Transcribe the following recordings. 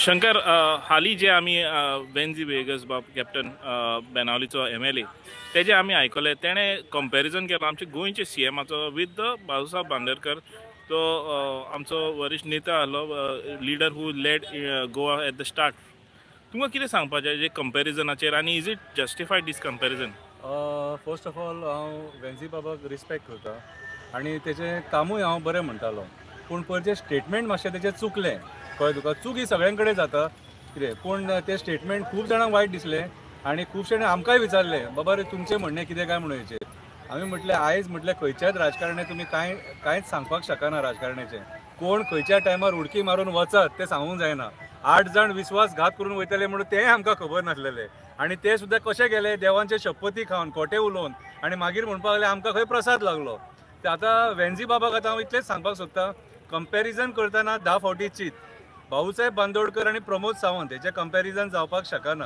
शंकर, हालीं जे आमी वेन्झी व्हिएगस बाब कॅप्टन बेनावलीचो MLA तेजे आमी आयकले, तेणें कंपॅरिजन केलां आमच्या गोंयच्या CMाचो विथ the Bhausaheb Bandodkar, तो आमचो वरिश्ठ नेता आहलो, leader who led Goa at the start. तुमकां कितें सांगपाचें जे कंपॅरिजनाचेर आनी is it justified this comparison? First of all हांव वेन्झी बाबाक रिस्पेक्ट करता आनी तेजें कामूय हांव बरें म्हणटालो, पूण पयर स्टेटमेंट मातशें तेजें चुकलें, कळ्ळें तुका? चूक ही सगळ्यां कडेन जाता कितें, पूण तें स्टेटमेंट खूब जाणांक वायट दिसलें आनी खुबशे जाणां आमकांय विचारलें, बाबा रे तुमचें म्हणणें कितें काय म्हणून हेचेर. आमी म्हटलें आयज म्हटलें खंयच्याच राजकारणे तुमी कांय कांयच सांगपाक शकना, राजकारण्याचें कोण खंयच्या टायमार उडकी मारून वचत तें सांगूंक जायना. 8 जाण विस्वासघात करून वयतले म्हणून तेंय आमकां खबर नासलेलें, आनी ते सुद्दां कशे गेले देवांचे शपथी खावन खोटे उलोवन, आनी मागीर म्हणपाक लागले आमकां खंय प्रसाद लागलो. ते आतां वेन्झी बाबाक आतां हांव इतलेंच सांगपाक सोदता, कंपॅरिजन करतना 10 फावटी चीत. भाऊसाहेब बांदोडकर आनी प्रमोद सावंत हेचें कंपॅरिजन जावपाक शकना,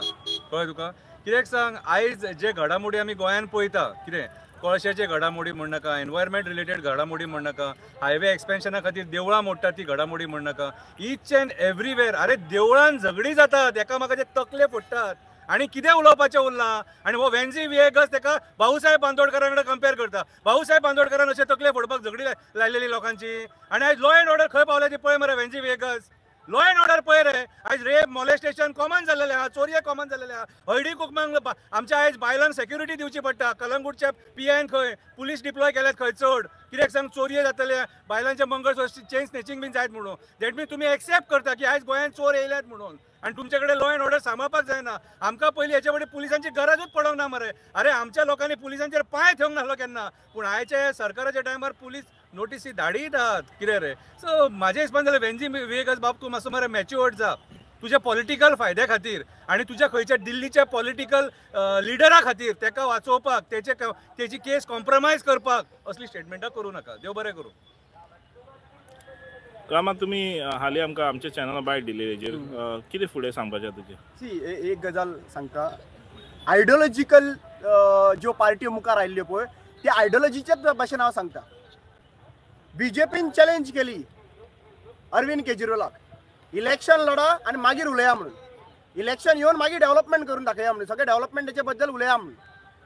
कळ्ळें तुका? कित्याक सांग, आयज जे घडामोडी आमी गोंयांत पळयता, कितें कोळशाचे घडामोडी म्हणनाका, एनवायरमेंट रिलेटेड घडामोडी म्हणनाका, हायवे एक्सपेन्शना खातीर देवळां मोडटात ती घडामोडी म्हणनाका, इच अँड एवरीवेर अरे देवळान झगडी जातात, एकामेकाचे तकले फोडटात आनी कितें उलोवपाचें उरलां. आनी हो वेन्झी व्हिएगस तेका भाऊसाहेब बांदोडकरा कडेन कंपेर करता. भाऊसाहेब बांदोडकरान अशें तकले फोडपाक झगडी लायलेली लोकांची. आनी आयज लॉ एंड ऑर्डर खंय पावल्या ती पळय मरे Venzy Viegas, law and order पळय रे. आयज रेप मॉलेस्टेशन कॉमन जाल्लेलें आहा, चोरये कॉमन जाल्लेलें आहा, हळदी कुकमांक आमच्या आयज बायलांक सेक्युरिटी दिवची पडटा. कलंगूटच्या PIन खंय पुलीस डिप्लॉय केल्यात खंय चड, कित्याक सांग चोरये जातले, बायलांचे मंगळसूत्र चेन स्नॅचिंग बीन जायत म्हणून. That mean तुमी एक्सेप्ट करता की आयज गोंयांत चोर येयल्यात म्हणून, आनी तुमचे कडेन लॉ एंड ऑर्डर सांबाळपाक जायना. आमकां पयलीं हेचे फुडें पुलिसांची गरजूच पडोंक ना मरे. अरे आमच्या लोकांनी पुलिसांचेर पांय थेवंक नासलो केन्ना, पूण आयच्या सरकाराच्या टायमार पुलीस नोटीसी धाडीतात कितें रे. सो म्हाज्या हिसपान जाल्यार वेन्झी व्हिएगस बाब तूं मातसो मरे मॅच्युअर्ड जा तुज्या पॉलिटिकल फायद्या खातीर आनी तुज्या खंयच्या दिल्लीच्या पॉलिटिकल लिडरा खातीर तेका वाचोवपाक तेची केस कॉम्प्रोमायज करपाक असली स्टेटमेंटां करूं नाका. देव बरें करूं. कामा तुमी हालीं आमकां आमच्या चॅनला बायट दिली हेजेर, कितें फुडें सांगपाचें तुजें? सी एक गजाल सांगता, आयडियोलॉजिकल ज्यो पार्ट्यो मुखार आयिल्ल्यो पळय त्या आयडियोलॉजीच्याच भाशेन हांव सांगता. बीजेपीन चॅलेंज केली अरविंद केजरीवालाक, इलेक्शन लढा आनी मागीर उलया म्हणून, इलेक्शन येवन मागीर डेव्हलपमेंट करून दाखया म्हणून, सगळें डेव्हलपमेंटाचे बद्दल उलया म्हणून.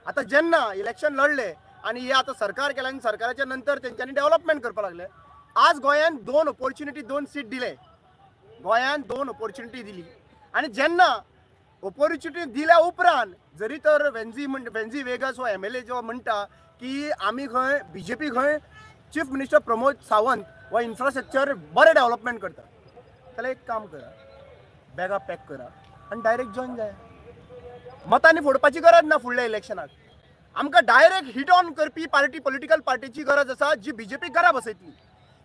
आतां जेन्ना इलेक्शन लढले आनी हे आतां सरकार केलें आनी सरकाराच्या नंतर तेंच्यांनी डेव्हलपमेंट करपाक लागले. आज गोंयान 2 ऑपॉर्च्युनिटी 2 सीट दिले, गोंयान 2 ऑपॉर्च्युनिटी दिली आनी जेन्ना ऑपॉर्च्युनिटी दिल्या उपरांत जरी तर वेन्झी व्हिएगस हो MLA जो म्हणटा की आमी खंय बीजेपी खंय चीफ मिनिस्टर प्रमोद सावंत हो इन्फ्रास्ट्रक्चर बरें डेव्हलपमेंट करता, जाल्यार एक काम करा, बॅगां पॅक करा आनी डायरेक्ट जॉयन जाय. मतांनी फोडपाची गरज ना फुडल्या इलेक्शनाक. आमकां डायरेक्ट हिट ऑन करपी पार्टी, पॉलिटिकल पार्टीची गरज आसा जी बीजेपी घरा बसयतली.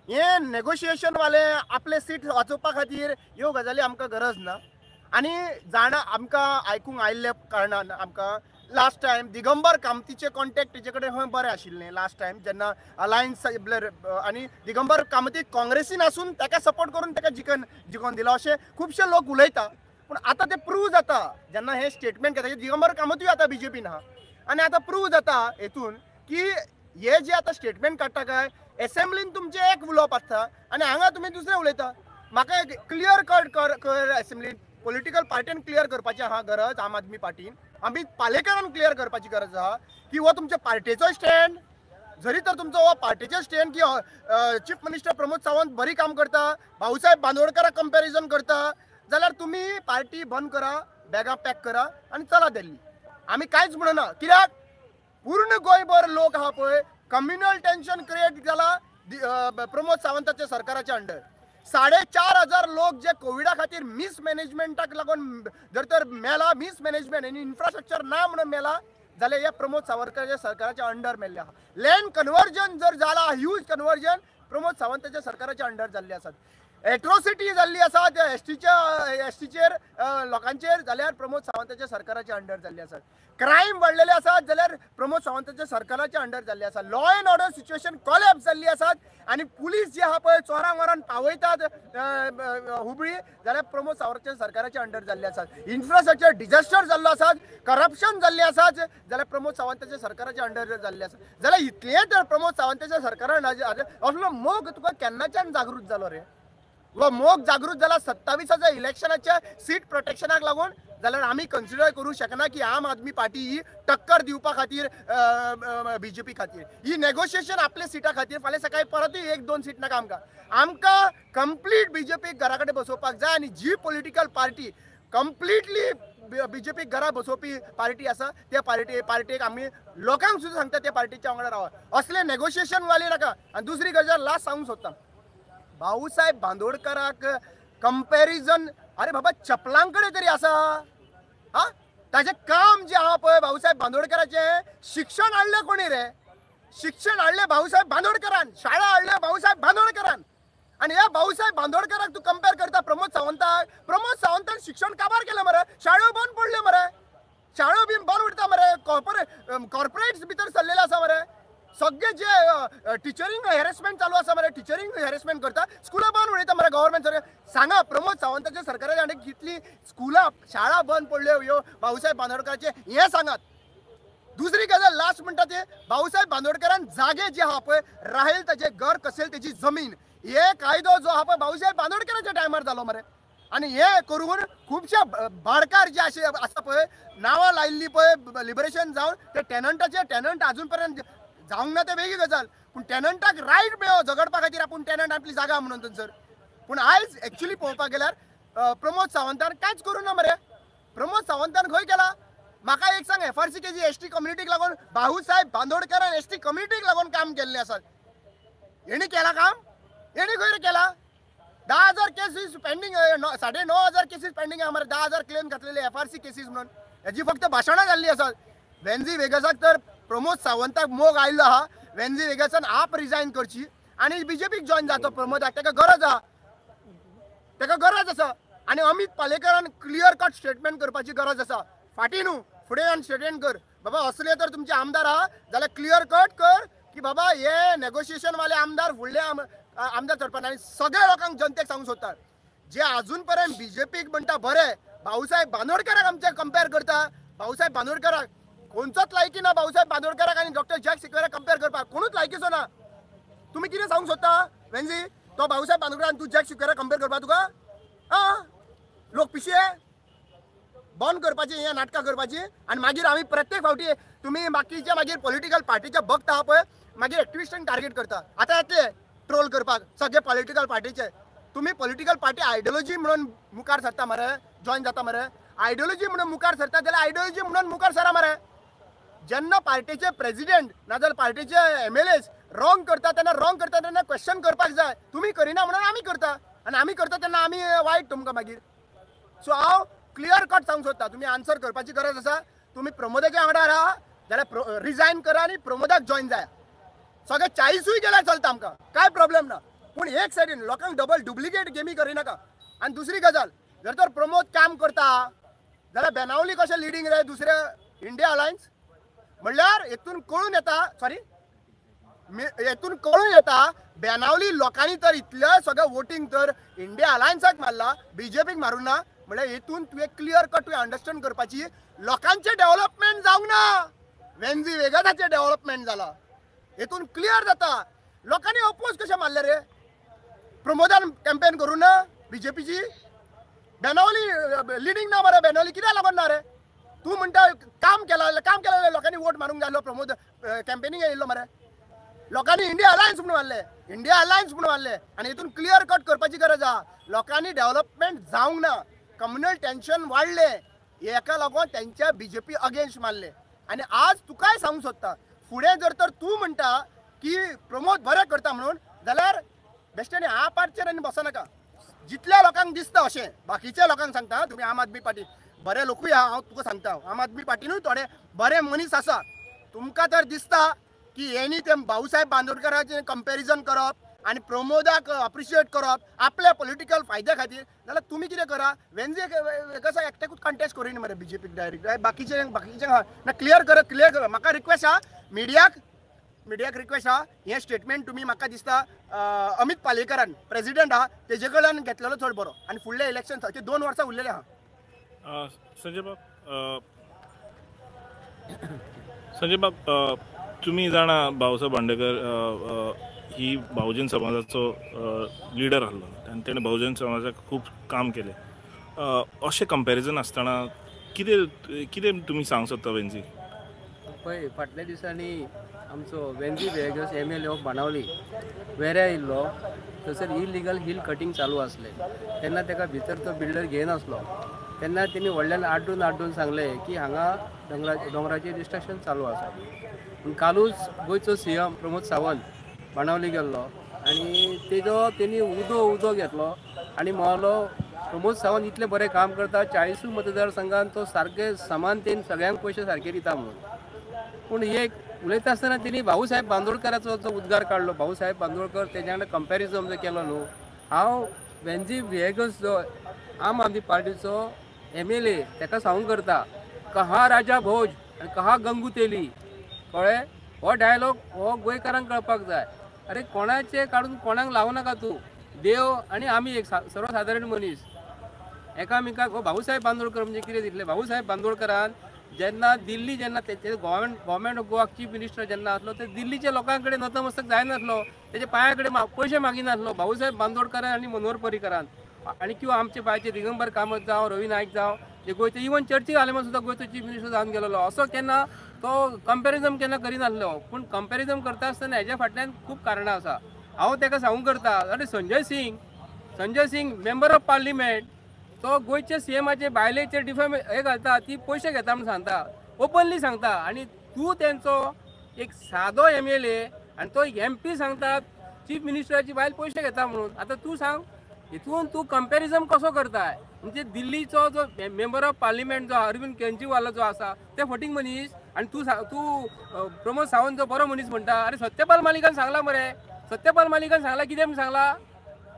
हे नेगोशिएशन वाले आपले सीट वाचोवपा खातीर ह्यो गजाली आमकां गरज ना. आनी जाणा आमकां आयकूंक आयिल्ल्या कारणान आमकां लास्ट टायम दिगंबर कामतीचे कॉन्टेक्ट तेजे कडेन खंय बरें आशिल्लें लास्ट टायम जेन्ना अलायन्स आनी दिगंबर कामती काँग्रेसीन आसून ताका सपोर्ट करून ताका जिखोवन दिलो अशें खुबशे लोक उलयता. पूण आतां तें प्रूव जाता जेन्ना हें स्टेटमेंट घेता दिगंबर कामतूय आतां बीजेपीन आहा आनी आतां प्रूव जाता हेतून की हे जे आतां स्टेटमेंट काडटा काय एसेंब्लीन तुमचें एक उलोवप आसता आनी हांगा तुमी दुसरें उलयता. म्हाका एक क्लियर कट कर एसेंब्लीन पॉलिटिकल पार्टीन क्लियर करपाची आहा गरज, आम आदमी पार्टीन आमी पालेकरान क्लियर करपाची गरज आहा की हो तुमच्या पार्टेचो स्टँड, जरी तर तुमचो हो पार्टेचो स्टँड की चीफ मिनिस्टर प्रमोद सावंत बरी काम करता, भाऊसाहेब बांदोडकराक कंपॅरिजन करता, जाल्यार तुमी पार्टी बंद करा, बॅगां पॅक करा आनी चला दिल्ली. आमी कांयच म्हणना, कित्याक पूर्ण गोंयभर लोक आहा पळय कम्युनल टेन्शन क्रिएट जाला प्रमोद सावंताच्या सरकाराच्या अंडर. 4,500 लोक जे कोविडा खातीर मिसमॅनेजमेंटाक लागून जर तर मेला, मिसमॅनेजमेंट आनी इन्फ्रास्ट्रक्चर ना म्हणून मेला जाल्यार ह्या प्रमोद सावंताच्या सरकाराच्या अंडर मेल्ले आहा. लँड कन्वर्जन जर जाला, ह्यूज कन्वर्जन प्रमोद सावंताच्या सरकाराच्या अंडर जाल्ले आसात. एट्रोसिटी जाल्ली आसा त्या एसटीचेर लोकांचेर जाल्यार प्रमोद सावंताच्या सरकाराच्या अंडर जाल्ली आसात. क्रायम वाडलेले आसात जाल्यार प्रमोद सावंताच्या सरकाराच्या अंडर जाल्ले आसा. Law and order situation collapse जाल्ली आसात आनी पुलीस जे आहा पळय चोरां वरान पावयतात हुबळी जाल्यार प्रमोद सावंताच्या सरकाराच्या अंडर जाल्ले आसात. इन्फ्रास्ट्रक्चर डिजास्टर जाल्लो आसात, करप्शन जाल्लें आसात जाल्यार प्रमोद सावंताच्या सरकाराच्या अंडर जाल्ले आसात. जाल्यार इतलें तर प्रमोद सावंताच्या सरकारान असलो मोग तुका केन्नाच्यान जागृत जालो रे? वा मोग जागृत जाला 27 इलेक्शनाच्या सीट प्रोटेक्शनाक लागून जाल्यार आमी कन्सिडर करूं शकना की आम आदमी पार्टी ही टक्कर दिवपा खातीर बीजेपी खातीर ही नेगोशिएशन आपल्या सिटा खातीर फाल्यां सकाळी परतूय 1-2 सीट नाका आमकां. आमकां कंप्लीट बीजेपीक घरा कडेन बसोवपाक जाय आनी जी पॉलिटिकल पार्टी कंप्लिटली बीजेपीक घरा बसोवपी पार्टी आसा त्या पार्टीक आमी लोकांक सुद्दां सांगता त्या पार्टीच्या वांगडा रावा, असले नेगोशिएशन वाले नाका. आनी दुसरी गजाल लास्ट सांगूंक सोदता, भाऊसाहेब बांदोडकराक कंपॅरिजन अरे बाबा चपलांकडे तरी आसा. हा ताजें काम जें आहा पळय भाऊसाहेब बांदोडकराचें, शिक्षण हाडलें कोणी रे? शिक्षण हाडलें भाऊसाहेब बांदोडकरान, शाळा हाडल्यो भाऊसाहेब बांदोडकरान. आनी ह्या भाऊसाहेब बांदोडकराक तूं कंपेर करता प्रमोद सावंताक. प्रमोद सावंतान शिक्षण काबार केलें मरे, शाळो बंद पडल्यो मरे, शाळो बीन बंद उरता मरे, कॉर्पोरेट्स भितर सरलेले आसा मरे, सगळे जे टिचरींग हॅरेसमेंट चालू आसा मरे, टिचरींग हॅरेसमेंट करता, स्कुलां बंद उडयता मरे गव्हर्मेंट सरकार. सांगा प्रमोद सावंताच्या सरकारान आनी कितली स्कुलां शाळा बंद पडल्यो ह्यो भाऊसाहेब बांदोडकराचे हें सांगात. दुसरी गजाल लास्ट म्हणटा ते भाऊसाहेब बांदोडकरान जागे जे आहा पळय राहील ताजें घर कसेल तेजी जमीन, हे कायदो जो आहा पळय भाऊसाहेब बांदोडकराच्या टायमार जालो मरे. आनी हे करून खुबशे बाडकार जे अशे आसा पळय नांवां लायिल्लीं पळय लिबरेशन जावन ते टेनंटाचे टेनंट आजून पर्यंत जावंक ना ते वेगळी गजाल, पूण टेनंटाक रायट मेळो झगडपा खातीर आपूण टेनंट आपली जागा म्हणून थंयसर. पूण आयज एक्चुली पळोवपाक गेल्यार प्रमोद सावंतान कांयच करूं ना मरे. प्रमोद सावंतान खंय केला म्हाका एक सांग, एफआरसी केजी एसटी कम्युनिटीक लागून भाऊसाहेब बांदोडकरान एसटी कम्युनिटीक लागून काम केल्लें आसा, हेणी केलां काम? हेणी खंय केला? 10,000 केसीस पेंडींग, 9,500 केसीस पेंडींग आहा मरे, 10,000 क्लेम घातलेले एफआरसी केसीस म्हणून. हेजी फक्त भाशणां जाल्लीं आसात. वेन्झी वेगसाक तर प्रमोद सावंताक मोग आयिल्लो आहा, वेन्झी वेगसान आप रिजायन करची आनी बीजेपीक जॉयन जातो प्रमोदाक, ताका गरज आहा, ताका गरज आसा. आनी अमित पालेकरान क्लियर कट स्टेटमेंट करपाची गरज आसा, फाटीं न्हू फुडें येवन स्टेटमेंट कर बाबा असले तर तुमचे आमदार आहा जाल्यार क्लियर कट कर की बाबा हे नेगोशिएशन वाले आमदार फुडले आमदार चडपा. आनी सगळ्या लोकांक जनतेक सांगूंक सोदता जे आजून पर्यंत बीजेपीक म्हणटा बरें भाऊसाहेब बांदोडकराक आमचे कंपेर करता, भाऊसाहेब बांदोडकराक कोणचोच लायकी ना, भाऊसाहेब बांदोडकराक आनी डॉक्टर जॅक सिक्वेराक कंपेर करपाक कोणूच लायकीचो ना. तुमी कितें सांगूंक सोदता वेन्झी, तो भाऊसाहेब बांदोडकर आनी तूं जॅक सिक्वेराक कंपेर करपाक तुका? आं लोक पिशे बंद करपाची हे नाटकां करपाची. आनी मागीर आमी प्रत्येक फावटी तुमी बाकीच्या मागीर पॉलिटिकल पार्टीच्या बघता आहा पळय मागीर एक्टिविस्टांक टार्गेट करता. आतां येतले ट्रोल करपाक सगळे पॉलिटिकल पार्टीचे. तुमी पॉलिटिकल पार्टी आयडियोलॉजी म्हणून मुखार सरता मरे, जॉयन जाता मरे, आयडियोलॉजी म्हणून मुखार सरता जाल्यार आयडियोलॉजी म्हणून मुखार सरा मरे. जेन्ना पार्टीचे प्रेजिडेंट नाजाल्यार पार्टीचे एमएलएस रॉंग करता तेन्ना रॉंग करता तेन्ना क्वेश्चन करपाक जाय. तुमी करिना म्हणून आमी करता आनी आमी करता तेन्ना आमी वायट तुमकां मागीर. सो हांव क्लियर कट सांगूंक सोदता, तुमी आन्सर करपाची गरज आसा. तुमी प्रमोदाच्या वांगडा राहा जाल्यार रिजायन करा आनी प्रमोदाक जॉयन जाया. सगळे 40 गेल्यार चलता आमकां, कांय प्रॉब्लेम ना, पूण एक सायडीन लोकांक डबल डुप्लिकेट गेमी करिनाका. आनी दुसरी गजाल, जर तर प्रमोद काम करता जाल्यार बेनावली कशें लिडींग रे दुसरे इंडिया अलायन्स म्हणल्यार हेतून कळून येता, सॉरी हेतून कळून येता बेनावली लोकांनी तर इतलें सगळें वोटींग तर इंडिया अलायन्साक मारला, बीजेपीक मारूं ना. म्हणल्यार हेतून तुवें क्लियर कट तुवें अंडरस्टँड करपाची लोकांचें डेव्हलपमेंट जावंक ना, वेन्झी वेगसाचें डेव्हलपमेंट जाला, हेतून क्लियर जाता. लोकांनी अपोज कशें मारलें रे? प्रमोदान कॅम्पेन करूं ना बीजेपीची? बेनावली लिडींग ना मरे, बेनावली कित्याक लागून ना रे? तूं म्हणटा काम केलां, काम केलें लोकांनी वोट मारूंक जाय आसलो, प्रमोद कॅम्पेनींग येयल्लो मरे, लोकांनी इंडिया अलायन्स म्हणून मारले, इंडिया अलायन्स म्हणून मारले. आनी हितून क्लियर कट करपाची गरज आहा, लोकांनी डेव्हलपमेंट जावंक ना, कम्युनल टेन्शन वाडलें, हेका लागून तेंच्या बीजेपी अगेन्स्ट मारले. आनी आज तुकाय सांगूंक सोदता, फुडें जर तर तूं म्हणटा की प्रमोद बरें करता म्हणून जाल्यार बेश्टें आपाचेर आनी बसनाका. जितल्या लोकांक दिसता अशें बाकीच्या लोकांक सांगता, तुमी आम आदमी पार्टी बरे लोकूय आहा, हांव तुका सांगता आम आदमी पार्टीनूय थोडे बरे मनीस आसा. तुमकां तर दिसता की हेणी ते भाऊसाहेब बांदोडकराचें कंपेरिजन करप आनी प्रमोदाक अप्रिशिएट करप आपल्या पॉलिटिकल फायद्या खातीर, जाल्यार तुमी कितें करा, वेन्झी कसो एकट्याकूच कंटेस्ट करिना मरे बीजेपीक डायरेक्ट, बाकीचे बाकीचे ना क्लियर कर, क्लियर कर. म्हाका रिक्वेस्ट आहा मिडियाक, मिडियाक रिक्वेस्ट आहा, हें स्टेटमेंट तुमी म्हाका दिसता अमित पालेकरान प्रेजिडेंट आहा तेजे कडल्यान घेतलेलो चड बरो. आनी फुडलें इलेक्शन 2 वर्सां उरलेलें आहा. संजय बाब, संजय बाब, तुमी जाणा भाऊसाहेब बांदेकर ही बहुजन समाजाचो लिडर आसलो आनी तेणें बहुजन समाजाक खूब काम केलें. अशें कंपॅरिजन आसतना कितें कितें तुमी सांगूंक सोदता वेन्झी? पळय, फाटल्या दिसांनी आमचो Venzy Viegas MLA of Benaulim वेऱ्या येयल्लो. थंयसर इलिगल हिल कटींग चालू आसलें तेन्ना ताका भितर तो बिल्डर घेयनासलो. तेन्ना तेणी व्हडल्यान आड्डून आड्डून सांगलें की हांगा दोंगराचें डिस्ट्रक्शन चालू आसा. पूण कालूच गोंयचो CM Pramod Sawant Benaulim गेल्लो आनी तेजो तेणी उदो उदो घेतलो आनी म्हणलो प्रमोद सावंत इतलें बरें काम करता, 40 मतदारसंघान तो सारके समानतेन सगळ्यांक पयशे सारके दिता म्हणून. पूण एक उलयता आसतना तेणी भाऊसाहेब बांदोडकराचो जो उद्गार काडलो, भाऊसाहेब बांदोडकर तेज्या वांगडा कंपॅरिजन जो केलो न्हू, हांव वेन्झी व्हिएगस जो आम आदमी पार्टीचो MLA ताका सांगूंक करता, कहा राजा भोज आनी कहा गंगू तेली. कळ्ळें? हो डायलॉग हो गोंयकारांक कळपाक जाय. अरे कोणाचे काडून कोणाक लावं नाका तूं, देव आनी आमी एक सर्वसादारण मनीस एकामेकाक. हो भाऊसाहेब बांदोडकर म्हणजे कितें दिसलें, भाऊसाहेब बांदोडकरान जेन्ना दिल्ली जेन्ना तेचे government of Goa chief minister जेन्ना आसलो ते दिल्लीच्या लोकां कडेन नतमस्तक जायनासलो, तेजे पांया कडेन पयशे मागिनासलो. भाऊसाहेब बांदोडकरान आनी मनोहर पर्रीकरान आनी किंवा आमचे बायचे दिगंबर कामत जावं, रवी नायक जावं, जे गोंयचे इवन चर्चील आलेमांव सुद्दां गोंयचो चीफ मिनिस्टर जावन गेलेलो, असो केन्ना तो कंपॅरिजन केन्ना करिनासलो. पूण कंपॅरिजन करता आसतना हेज्या फाटल्यान खूब कारणां आसा. हांव ताका सांगूंक करता, अरे Sanjay Singh member of parliament तो गोंयच्या CMाचे बायलेचेर डिफेम हे घालता, ती पयशे घेता म्हूण सांगता, ओपनली सांगता. आनी तूं तेंचो एक सादो MLA आनी तो MP सांगता चीफ मिनिस्टराची बायल पयशे घेता म्हणून. आतां तूं सांग, हितून तूं कंपॅरिजन कसो करताय? म्हणजे दिल्लीचो जो मेंबर ऑफ पार्लिमेंट जो अरविंद केजरीवाल जो आसा ते फटींग मनीस आनी तूं तूं प्रमोद सावंत जो बरो मनीस म्हणटा. अरे सत्यपाल मालिकान सांगला मरे, सत्यपाल मालिकान सांगला कितें म्हूण सांगला,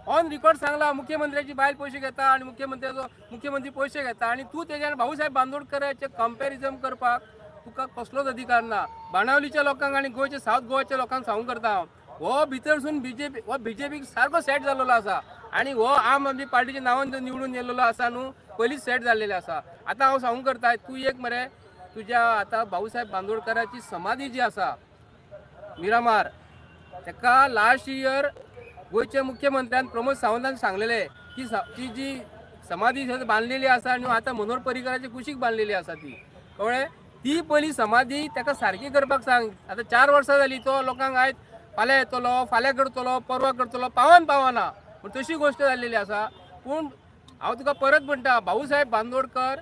ऑन रिकॉर्ड सांगला मुख्यमंत्र्याची बायल पयशे घेता आनी मुख्यमंत्री पयशे घेता. आनी तूं तेज्यान भाऊसाहेब बांदोडकराचें कंपॅरिजन करपाक तुका कसलोच अधिकार ना. बाणावलीच्या लोकांक आनी गोंयच्या सावथ गोवाच्या लोकांक सांगूंक करता हांव, हो भितरसून बीजेपी हो बीजेपीक सारको सेट जाल्लो आसा आनी हो आम आदमी पार्टीच्या नांवान जो निवडून येयलेलो आसा न्हू पयलींच सेट जाल्लेले आसा. आतां हांव सांगूंक करता, तूं एक मरे तुज्या आतां भाऊसाहेब बांदोडकराची समाधी जी आसा मिरामार, ताका लास्ट इयर गोंयच्या मुख्यमंत्र्यान प्रमोद सावंतान सांगलेले की ती जी समाधी बांदलेली आसा आनी आतां मनोहर पर्रीकराचे कुशीक बांदलेली आसा ती, कळ्ळें? ती पयली समाधी ताका सारकी करपाक सांग. आतां 4 वर्सां जालीं तो लोकांक आयज फाल्यां येतलो, फाल्यां करतलो, परवां करतलो, पावन पावना, पूण तशी गोश्ट जाल्लेली आसा. पूण हांव तुका परत म्हणटा, भाऊसाहेब बांदोडकर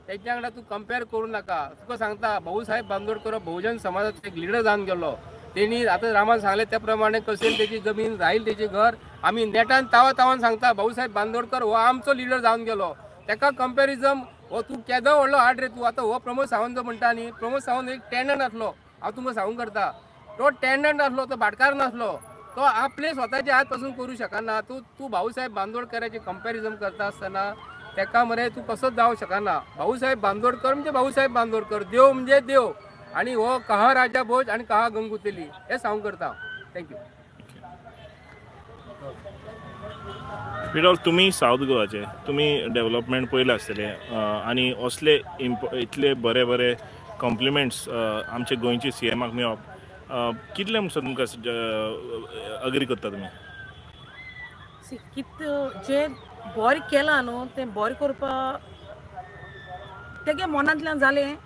तेच्या वांगडा तूं कंपेर करूं नाका. तुका सांगता, भाऊसाहेब बांदोडकर बहुजन समाजाचो एक लिडर जावन गेलो. तेणी आतां रामान सांगलें त्या प्रमाणे कसेल तेची जमीन, राहील तेचें घर, आमी नेटान तावा तावान सांगता भाऊसाहेब बांदोडकर हो आमचो लिडर जावन गेलो. ताका कंपॅरिजन हो तूं केदो व्हडलो हाड रे तूं. आतां हो प्रमोद सावंत जो म्हणटा न्ही, प्रमोद सावंत एक टेंडंट आसलो, हांव तुमकां सांगूंक करता, तो टेंडंट आसलो, तो भाटकार नासलो, तो आपले स्वताचे हात पासून करूं शकना. तूं तूं भाऊसाहेब बांदोडकराचें कंपॅरिजन करता आसतना ताका मरे तूं कसोच जावंक शकना. भाऊसाहेब बांदोडकर म्हणजे भाऊसाहेब बांदोडकर, देव म्हणजे देव. आनी हो कहा राजा भोज आनी कहा गंगू तेली हें सांगूंक करता. Thank you. Vidol, तुमी सावथ गोवाचे, तुमी डेव्हलपमेंट पळयलें आसतलें आनी असले इतले बरे बरे कॉम्प्लिमेंट्स आमचे गोंयचे CMाक मेळप कितले म्हणसर तुमकां अग्री करता तुमी? कित जें बरें केलां न्हू तें बरें करपा तेगे मनांतल्यान जालें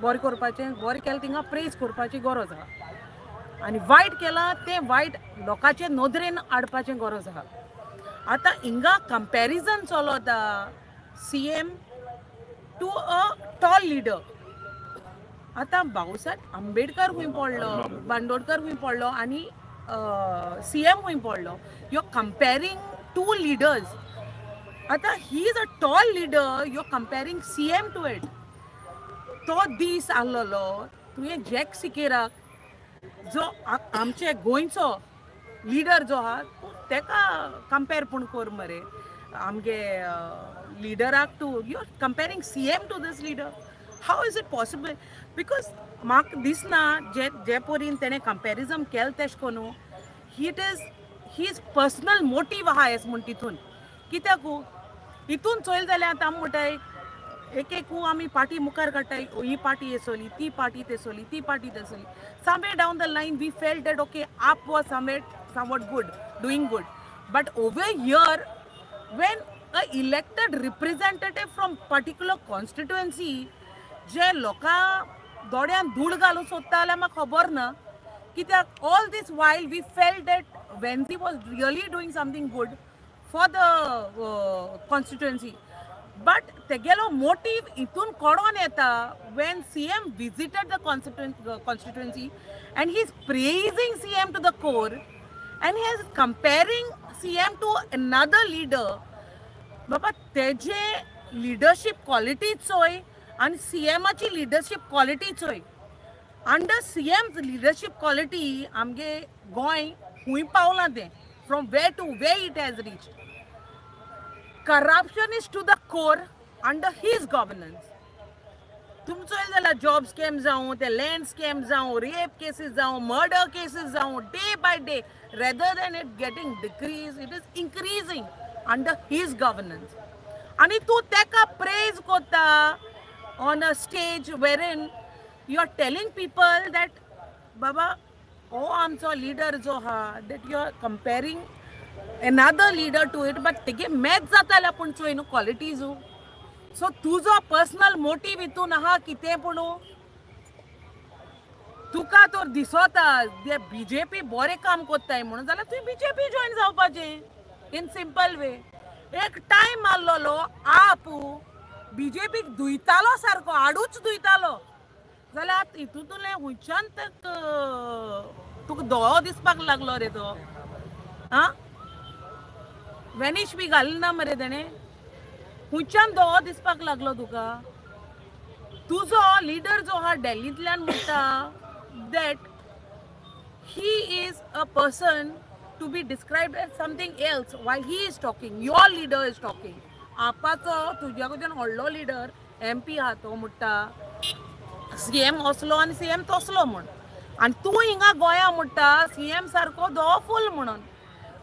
बरें करपाचें, बरें केलें तिंगा प्रेज करपाची गरज आहा आनी वायट केलां तें वायट लोकांचे नदरेन हाडपाचें गरज आहा. आतां हिंगा कंपॅरिजन चलता CM to a tall leader. आतां भाऊसाहेब आंबेडकर खूंय पडलो, बांदोडकर खूंय पडलो आनी CM खूंय पडलो, you are comparing two leaders. आतां he is a tall leader, you are comparing CM to it. तो दीस आसलेलो तुवें जॅक सिकेराक जो आमचे गोंयचो लिडर जो आहा तेका कंपेर पूण कर मरे आमगे लिडराक to you are comparing CM to this leader, how is it possible? Because म्हाका दिसना जे जे परीन तेणें कंपेरिजन केलें तेश कोन्नू it is his personal motive आहा एस म्हूण तितून. कित्याक हितून चोयलें जाल्यार आतां आमी म्हणटाय एक एक आमी पार्टी मुखार काडटाय, ही पार्टी येसोली, ती पार्टी तेसोली, ती party तेसोली. Somewhere down the line we felt that okay AAP was somewhere somewhat good, doing good. But over here when a elected representative from particular constituency जे लोकां दोळ्यान धूळ घालूंक सोदता जाल्यार म्हाका खबर ना कित्याक all this while we felt that Venzy was really doing something good for the constituency. But तेगेलो मोटीव हितून कळोन येता when CM visited the constituency and he is praising CM to the core and he is comparing CM to another leader. बाबा तेजे leadership quality चोय आनी सीएमाची leadership quality चोय. Under CM leadership quality आमगे गोंय खूंय पावलां तें, from where to where it has reached. Corruption is to the core under his governance. तुमचो जाल्यार जॉब स्कॅम जावं, ते लँड स्कॅम जावं, रेप केसीस जावं, मर्डर केसीस जावं, day by day rather than it getting decrease it is increasing under his governance. आनी तूं तेका प्रेज कोता on a stage wherein you are telling people that बाबा हो आमचो लिडर जो आहा, that you are comparing another leader to it. But तेगे मॅच जाता जाल्यार पूण चोय न्हू क्वॉलिटीज. सो तुजो पर्सनल मोटीव हितून आहा कितें, पूण तुका तर दिसोता ते बीजेपी बरें काम कोत्ताय म्हणून जाल्यार तुवें बीजेपी जॉयन जावपाचें इन सिंपल वे. एक टायम मारलेलो आप बीजेपीक धुयतालो सारको, आडूच धुयतालो, जाल्यार आतां हितूंतलें खंयच्यान तुका दोळो दिसपाक लागलो रे तो. आं, वेनिश बी घाली ना मरे तेणें, खंयच्यान दोळो दिसपाक लागलो तुका. तुजो लिडर जो आहा दिल्लींतल्यान म्हणटा that he is a person to be described as something else while he is talking. Your leader is talking. आपाचो तुज्या कडच्यान व्हडलो लिडर एम पी आहा तो म्हणटा सीएम असलो आनी सीएम तसलो म्हूण, आनी तूं हिंगा गोंया म्हणटा सीएम सारको धवो फूल म्हणून,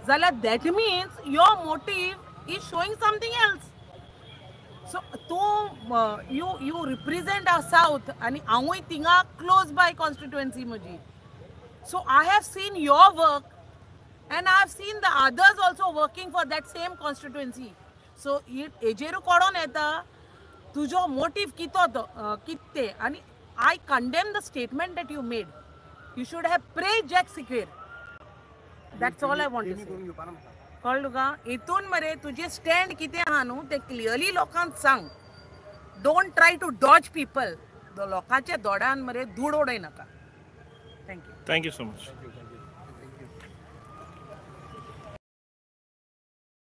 जाल्यार that means your motive is showing something else. So तूं you you represent our south आनी हांवूय थिंगा क्लोज बाय कॉन्स्टिट्युएन्सी म्हजी. So I have seen your work and I have seen the others also working for that same constituency. So हेजेरू कळोन येता तुजो motive कितो तो कितें. आनी I condemn the statement that you made. You should have praise Jack Sequeira. That's all I want to say. कळ्ळें तुका? हितून मरे तुजें स्टँड कितें आहा न्हू तें क्लियरली लोकांक सांग. Don't try to dodge people. लोकांच्या दोडान मरे धूळ उडय नाका. Thank you. Thank you so much.